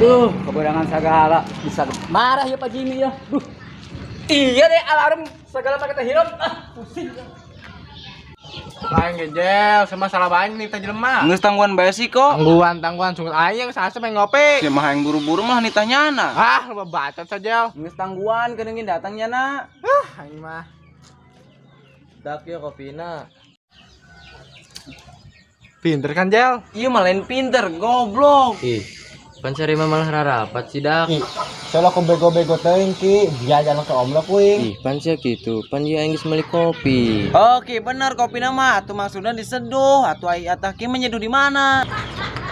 Duh, keberangan segala bisa marah ya Pak Jimmy ya. Duh. Iya deh alarm segala pakai teh hirup. Ah, pusing. Aing gejel, sama salah bae nih teh jelema. Geus tangguhan bae sih kok. Tangguhan, tangguhan sungut aing sasa main ngopi. Si mah yang buru-buru mah nitah nyana. Ah, lu bacot saja. Geus tangguhan kedeungin datang nyana. Ah, aing mah. Dak ya kopina. Pinter kan, Jel? Iya mah lain pinter, goblok. Ih, pan sari mah malah rarapat sih dak. Ih, soalnya aku bego-bego teuing ki, dia jalan ke omlok kuing. Ih, pan sia gitu, pan dia aing geus meuli kopi. Oke, bener kopina mah atuh maksudna diseduh, atuh ai atah ki menyeduh di mana?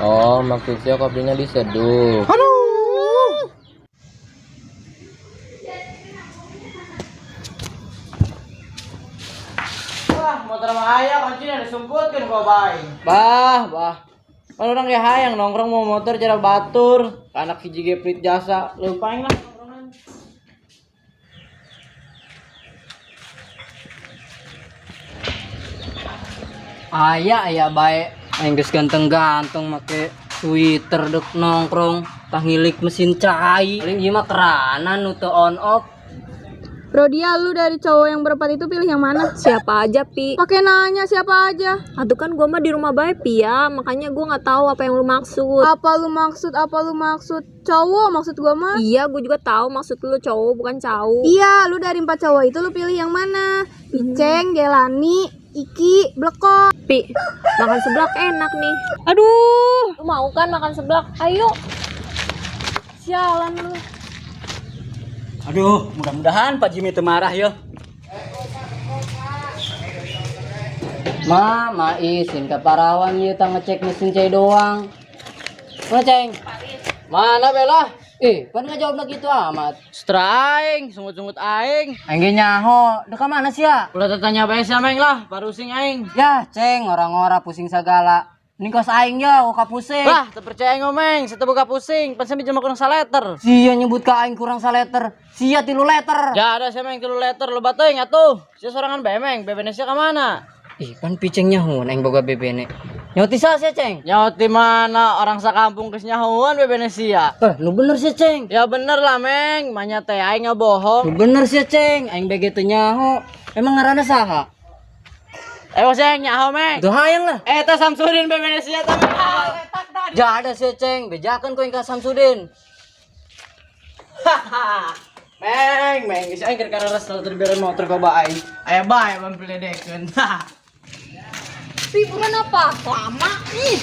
Oh, maksudnya kopinya diseduh. Aduh. Wah, motor mah aya kuncina disungkutkeun ku bae. Bah, bah. Kan orang kayak hayang nongkrong mau motor cara batur, anak hiji ge plit jasa, lupain lah nongkrongan. Aya aya bae, aing geus ganteng-ganteng make sweater dek nongkrong, tah ngilik mesin cai. Paling ieu mah keranan nu teu on off. Rodia, lu dari cowok yang berempat itu pilih yang mana? Siapa aja, Pi? Pakai nanya siapa aja. Atuh kan gua mah di rumah bae, Pi ya. Makanya gua nggak tahu apa yang lu maksud. Apa lu maksud? Apa lu maksud? Cowok maksud gua mah. Iya, gua juga tahu maksud lu cowok bukan cowok. Iya, lu dari empat cowok itu lu pilih yang mana? Iceng, Gelani, Iki, Bleko. Pi, makan seblak enak nih. Aduh, Lu mau kan makan seblak? Ayo. sialan lu. Aduh, mudah-mudahan Pak Jimmy teu marah ya. Ma, ma isin ke parawan ieu tah ngecek mesin cai doang. Mana ceng? Mana Bella? Eh, pan ngajawab gitu amat. Setra aing, sungut-sungut aing. Aing ge nyaho, deka mana sih ya? Ulah tanya bae sia meng lah, parusing aing. Ya, ceng, orang-orang pusing segala. Ini kos aing ya, kok pusing. Wah, teu percaya ngomeng, satu buka pusing, pan sia jelema kurang saleter. Sia nyebut ka aing kurang saleter, sia 3 leter. Ya ada sia meng 3 leter lo batuing atuh. Sia sorangan bae meng, bebene sia ka mana? Ih, pan picengnya hun aing boga bebene. Nyoti sa sia, ceng? Nyoti mana orang sakampung geus nyahoan bebene sia. Eh, lu bener sih, ceng. Ya bener lah meng, manya teh aing ngabohong. Lu bener sih, ceng. Aing bege teu nyaho. Emang ngaranna saha? Eh, bos yang nyaho meng. Tuh hayang lah. Eh, teh Samsudin bebene sia teh. Jada sih, ceng. Bejakan ku aing ka Samsudin. Meng, meng, geus aing keur kareres terbiaran motor ka bae aing. Aya bae mampledekeun. Pi, buruan apa? Lama. Ih.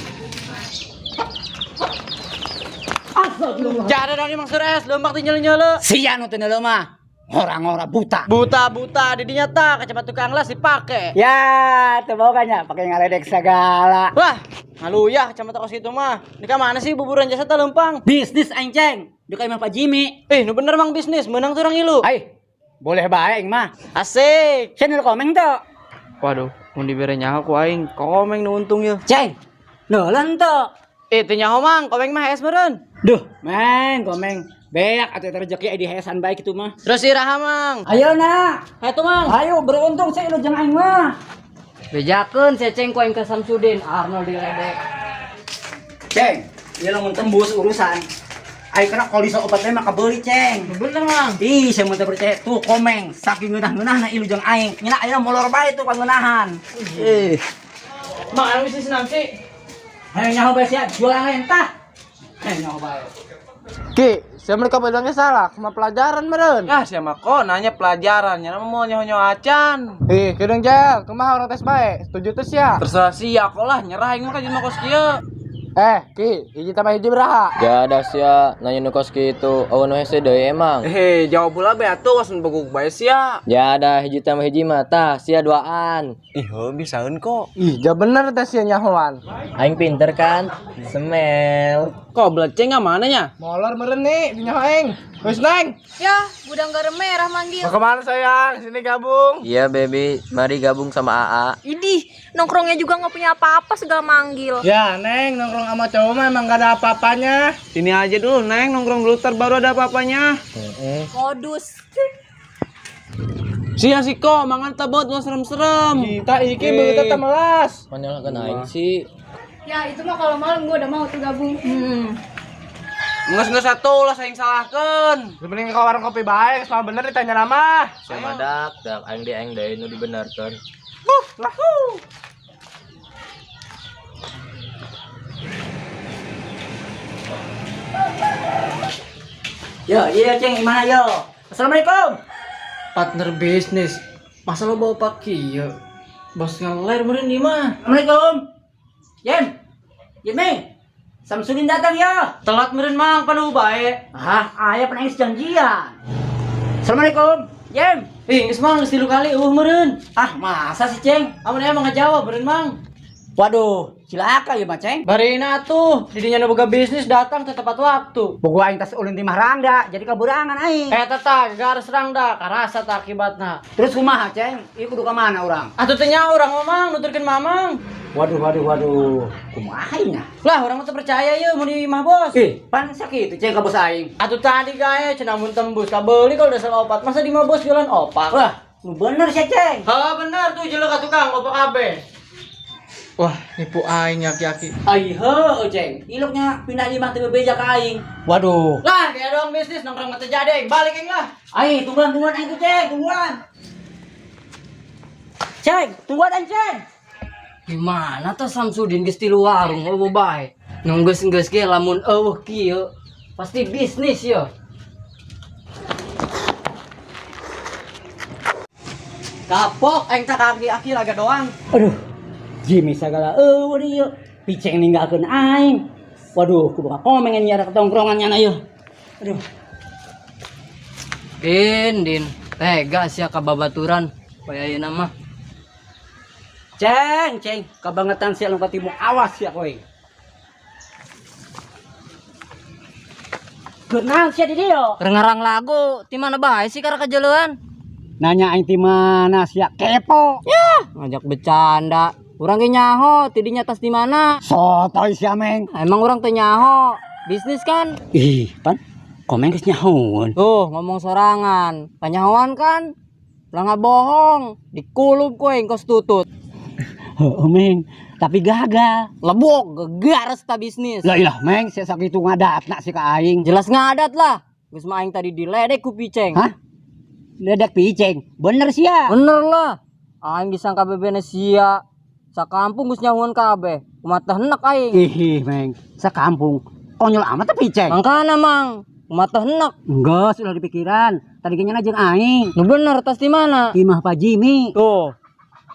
Jada dong ini maksud es, lompak ti nyele-nyele. Sia nu teu neuleuh mah. Orang-orang buta. Buta-buta di dinya tah kacamata tukang las dipake. Ya, teu boga nya pake ngaledek segala. Wah, ngaluyah kacamata kos itu mah. Di ka mana sih buburan jasa teh lempang? Bisnis aing, ceng. Duka imah Pak Jimmy. Eh, nu bener mang bisnis, menang tuh orang ilu. Ai, boleh bae aing mah. Asik. Sia nu komeng teu? Waduh, mun dibere nyaho ku aing, komeng nu untung ye. Ceng. Neuleun teu? Eh, teu nyaho mang, komeng mah hees meureun. Duh, meng, komeng. Beak atuh eta rezeki di heesan bae kitu mah. Terus iraha mang. Ayo nak. Hayu mang. Ayo beruntung sih lu jeung aing mah. Bejakeun sia ceng ku aing ka Samsudin, Arnold diledek. Ceng, ieu lamun tembus urusan. Aing kena kolisa obat teh mah kabeuli, Ceng. Bener mang. Ih, saya mau percaya tuh komeng saking ngeunah-ngeunahna ilu jeung aing. Nyina ayeuna molor bae tuh pangeunahan. Eh, Mang anu bisnis naon sih? hayo nyaho bae sia jualan lain tah. Hayo nyaho bae. Ki, sia mereka bilangnya salah, sama pelajaran meren. Ah, sia mah kok nanya pelajaran, nya mah mau nyaho-nyaho acan. Ih, keudeung Jel, kumaha orang tes bae? Setuju tuh sia. Terserah sia kok lah, nyerah aing mah ka jelema kos kieu. Eh, Ki, hiji tambah hiji beraha? Jada sia nanya nu kos kitu, eueuh nu hese deui emang. Eh, jawab bola bae atuh wasun beguk bae sia. Jada hiji tambah hiji mah tah sia duaan. Ih, heuh bisaeun kok. Ih, ja bener teh sia nyahoan. Aing pinter kan? Semel. Kok beleceng ka mana nya? Molor meren nih, di nyaho aing. Wis, Neng. Ya, gudang garam merah manggil. Mau kemana sayang? Sini gabung. Iya baby, mari gabung sama AA. Idih, nongkrongnya juga nggak punya apa-apa segala manggil. Ya, Neng, nongkrong sama cowok mah emang gak ada apa-apanya. Sini aja dulu, Neng, nongkrong dulu ntar baru ada apa-apanya. Modus. Sia sih kok, mangan tebot mau serem-serem. Kita iki begitu teh melas. Mana kan aing sih. Ya, itu mah kalau malam gua udah mau tuh gabung. Geus geus atuh lah saing salahkeun. Mending ke warung kopi bae, geus mah bener ditanya nama. Sia madak, dak aing di aing deui nu dibenerkeun. Lah. Yo, iya Ceng, gimana yo? Assalamualaikum. Partner bisnis. Masa lo bawa pak kieu? Bos ngeler meureun ieu mah. Assalamualaikum. Jem. Jemmy. Samsudin datang ya. Telat meureun Mang, panu bae. Ah, aya pernah janjian. Assalamualaikum. Jem. Ih, geus Mang, geus 3 kali eueuh meureun. Ah, masa sih, Ceng? Amun emang ngajawab meureun Mang. Waduh, cilaka ya mah, Ceng. Barina tuh, didinya nu boga bisnis datang teu tepat waktu. Bogo aing tas ulin di mah rangda, jadi kaburangan aing. Eh tata, garis rangda, karasa tak akibatna. Terus kumaha, Ceng? Ieu kudu ka mana urang? Atuh teu nyaho urang mamang, nuturkeun mamang. Waduh, waduh, waduh. Kumaha nya? Lah, urang mah teu percaya yeuh mun di imah bos. Ih, pan sakitu Ceng ka bos aing. Atuh tadi gae cenah mun tembus kabeuli kalau dasar opat. Masa di imah bos jualan opak? Wah, nu bener sih, Ceng. Ha bener tuh jelek ka tukang opak kabeh. Wah, nipu aing aki-aki. Ai heuh, Ceng. Iloknya pindah imah teu bebeja ka aing. Waduh. Lah, kayak doang bisnis nongkrong mah teu jadi aing. Balik aing lah. Ai, tungguan, tungguan aing tuh, Ceng, tungguan. Ceng, tungguan aing, Ceng. Gimana tuh Samsudin geus tilu warung eueuh bae. Nu geus-geus ge lamun eueuh kieu pasti bisnis yo. Kapok aing tak aki-aki laga doang. Aduh, Jimmy sagala eueuh ieu. Piceng ninggalkeun aing. Waduh, kudu ka komengen nyiar ke tongkrongan nyana ieu. Aduh. Din, din, tega sia ka babaturan poe ayeuna mah. Ceng, ceng, kabangetan sia lompat timu awas sia kowe. Kenal sia di dieu. Keur ngarang lagu, ti mana bae sih karena kajeleuan? Nanya aing ti mana sia kepo. Ngajak bercanda. Urang ge nyaho, tidinya tas di mana? Sotoy sia meng. Emang urang teu nyaho. Bisnis kan? Ih, pan komeng geus nyahoeun. Tuh, ngomong sorangan. Kanyahoan kan? Ulah ngabohong, dikulub kowe kos tutut. Heuh, meng, tapi gagal. Lebok, gegares ta bisnis. Lah ilah meng, sia sakitu ngadatna si ka aing. Jelas ngadat lah. Geus mah aing tadi diledek ku Piceng. Hah? Ledek Piceng. Bener sia. Bener lah. Aing disangka bebene sia. Sakampung geus nyahuan kabeh. Kumaha teh henek aing. Ih, meng, sakampung konyol amat teh Piceng. Mangkana mang, kumaha teh henek. Enggak, sudah dipikiran. Tadi kayaknya jeung aing. Nu bener tas di mana? Imah Pak Jimmy. Tuh.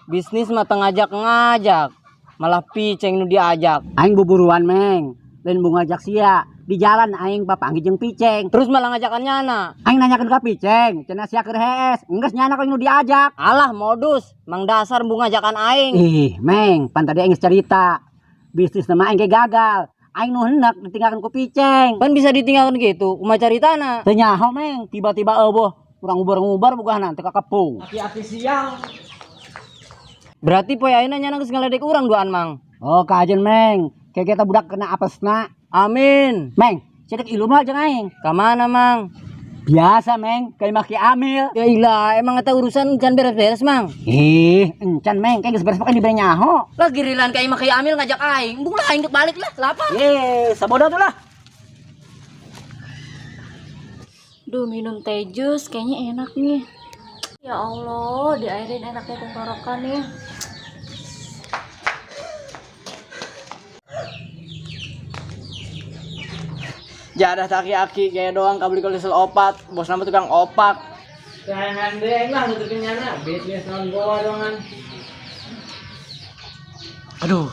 Bisnis mah teu ngajak-ngajak. Malah Piceng nu diajak. Aing buburuan, meng. Lain bunga ngajak sia. Di jalan aing papanggih jeung Piceng. Terus malah ngajakan nyana. Aing nanyakeun ka Piceng, cenah sia keur hees. Enggeus nyana kok nu diajak. Alah modus, mang dasar bunga ngajakan aing. Ih, meng, pan tadi aing geus cerita. Bisnis nama aing ge gagal. Aing nu hendak ditinggalkan ku Piceng. Kan bisa ditinggalkan gitu, kumaha caritana? Teu nyaho, meng, tiba-tiba eueuh urang ngubar-ngubar bogahna teu kakepung. Aki-aki sial. Berarti poe ayeuna nyana geus ngaledek urang duaan, Mang. Oh, kajen, meng. Kayak kita budak kena apesna. Amin. Meng, cedek ilu mah jeung aing. Ka mana, Mang? Biasa, meng, kayak maki amil. Ya ilah, emang eta urusan can beres-beres, Mang. Ih, encan, meng, kayak geus beres pokoknya dibere nyaho. Lah girilan ka imah Amil ngajak aing. Embung lah aing dek balik lah, lapar. Ye, sabodo tuh lah. Duh, minum teh jus kayaknya enak nih. Ya Allah, diairin enaknya tenggorokan nih. Jadah tak aki-aki kayak doang kabeli kalau diesel opat, bos nama tukang opak. Jangan deh lah nutupin nyana, bisnis non goa dongan. Aduh,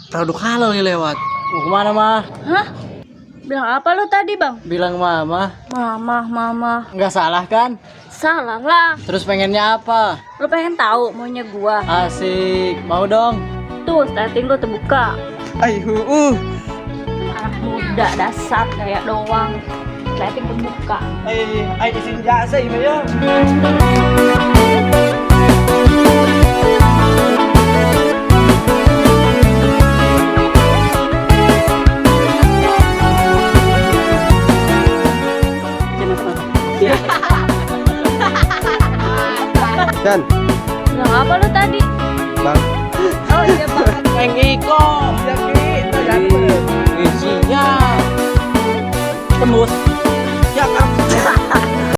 produk halal nih lewat. Mau kemana mah? Hah? Bilang apa lu tadi, Bang? Bilang mama. Mama, mama. Nggak salah kan? Salah lah. Terus pengennya apa? Lu pengen tahu maunya gua? Asik, mau dong. Tuh, starting lu terbuka. Aihu, Anak muda dasar kayak doang. Sleting terbuka. Ai izin jasa ini ya. Dan, Bilang apa lu tadi? Bang. Oh iya, Bang. Meng Iko. Isinya. Bos. Ya, karep.